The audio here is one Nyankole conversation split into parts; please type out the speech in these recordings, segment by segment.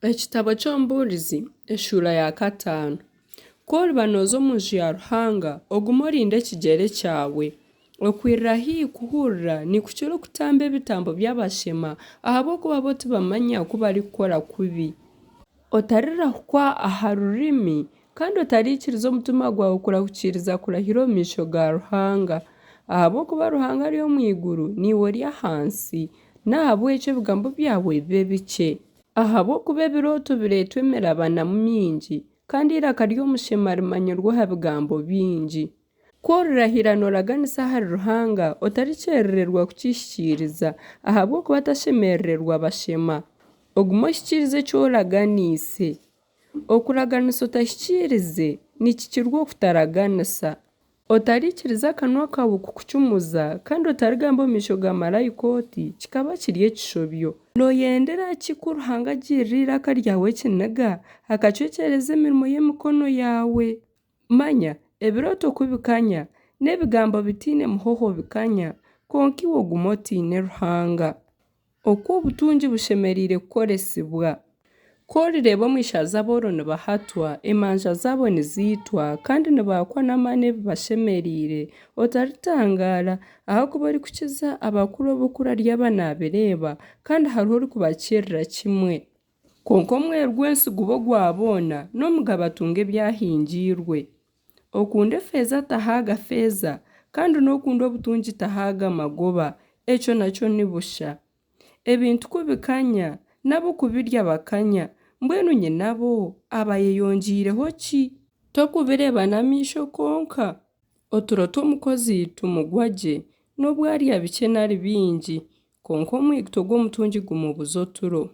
Ekitabo ky'Omubuurizi eshuura ya kataano. Ku oriba nooza omu nju ya Ruhanga, ogume orinde ekigyere kyawe. Okwirira haihi kuhurira nikukira okutamba ebitambo by'abashema, ahabw'okuba bo tibamanya ku barikukora kubi. Otarirahuka aha rurimi, kandi otariikiriza omutima gwawe kurahukiiriza kurahira omu maisho ga Ruhanga. Ahabw'okuba Ruhanga ari omu iguru, naiwe ori ahansi, n'ahabw'ekyo ebigambo byawe bibe bikye. Ahabw'okuba ebirooto bireetwa emirabanamu mingi, kandi eiraka ry'omushema rimanyirwa aha bigambo bingi. Ku orirahira nooraganisa ahari Ruhanga, otarikyerererwa kukihikiiriza, ahabw'okuba tashemerererwa bashema. Ogume ohikiirize eki oraganiise. Okuraganisa otahikiirize nikikirwa okutaraganisa. Otariikiriza akanwa kaawe kukucumuza, kandi otarigamba omu maisho ga maraika oti, Kikaba kiri ekishobyo. Nooyendera ki ku Ruhanga agirira eiraka ryawe ekiniga, akacwekyereza emirimo y'emikono yaawe? Manya, ebirooto ku bikanya, n'ebigambo bitaine muhoho bikanya, kwonka iwe ogume otiine Ruhanga. Oku obutungi bushemereire kukoresibwa. Ku orireeba omu ishaza abooro nibahatwa, emanja zaabo niziitwa, kandi nibaakwa n'amaani ebibashemereire, otaritangaara, ahakuba orikukiza abakuru obukuru aryaba naabireeba, kandi hariho orikubakirira kimwe. Kwonka omweru gw'ensi guba ogwa boona, n'omugabe atunga ebi ahingiirwe. Okunda efeeza tahaaga feeza, kandi n'okunda obutungi tahaaga magoba, ekyo nakyo ni busha. Ebintu ku bikanya, n'ab'okubirya bakanya, mbwenu nyinabo aba ayeyongyeireho ki? Tokubireeba n'amaisho konka? Oturo tw'omukozi tumugwa gye, nobu arya bikye nari bingi, kwonka omwiguto gw'omutungi gumubuza oturo.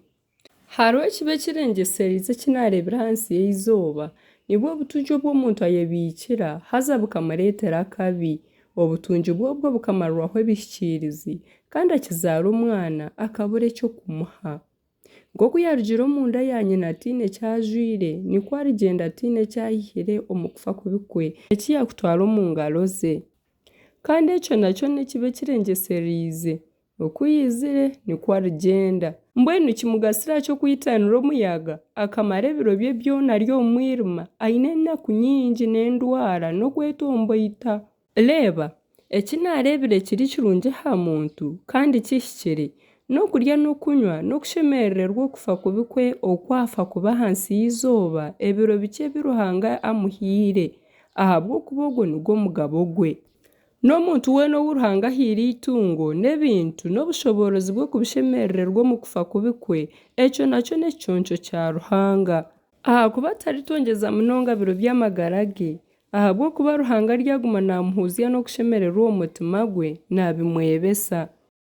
Hariho ekibi ekirengyesereize eki naareebire ahansi y'eizooba, nibwo butungi obu omuntu ayebiikira, haza bukamureetera akabi. Obutungi bwe obwo bukamarwaho ebihikiirizi, kandi akizaara omwana, akabura eky'okumuha. Nk'oku yaarugire omu nda ya nyina ataine ki ajwaire, nikwo arigyenda ataine ki aihire omu kufa kubi kwe, eki yaakutwara omu ngaro ze. Kandi ekyo nakyo n'ekibi ekirengyesereize, Oku yaizire nikwo arigyenda. Mbwenu kimugasira ki okwitanira omuyaga, akamara ebiro bye byona ari omu mwirima, aine enaku nyingi n'endwara n'okwetomboita? Reeba, eki naareebire kiri kirungi aha muntu, kandi kihikire, n'okurya n'okunywa n'okushemerererwa okufa kubi kwe oku afa kubi ahansi y'eizooba ebiro bikye ebi Ruhanga amuhaire, ahabw'okuba ogwo nigwo mugabo gwe. N'omuntu weena ou Ruhanga ahaire eitungo, n'ebintu, n'obushoboorozi bw'okubishemerererwa omu kufa kubi kwe, ekyo nakyo n'ekiconco kya Ruhanga. Ahakuba taritongyeza munonga biro by'amagara ge, ahabw'okuba Ruhanga aryaguma naamuhuzya n'okushemererwa omu mutima gwe, naabimwebesa.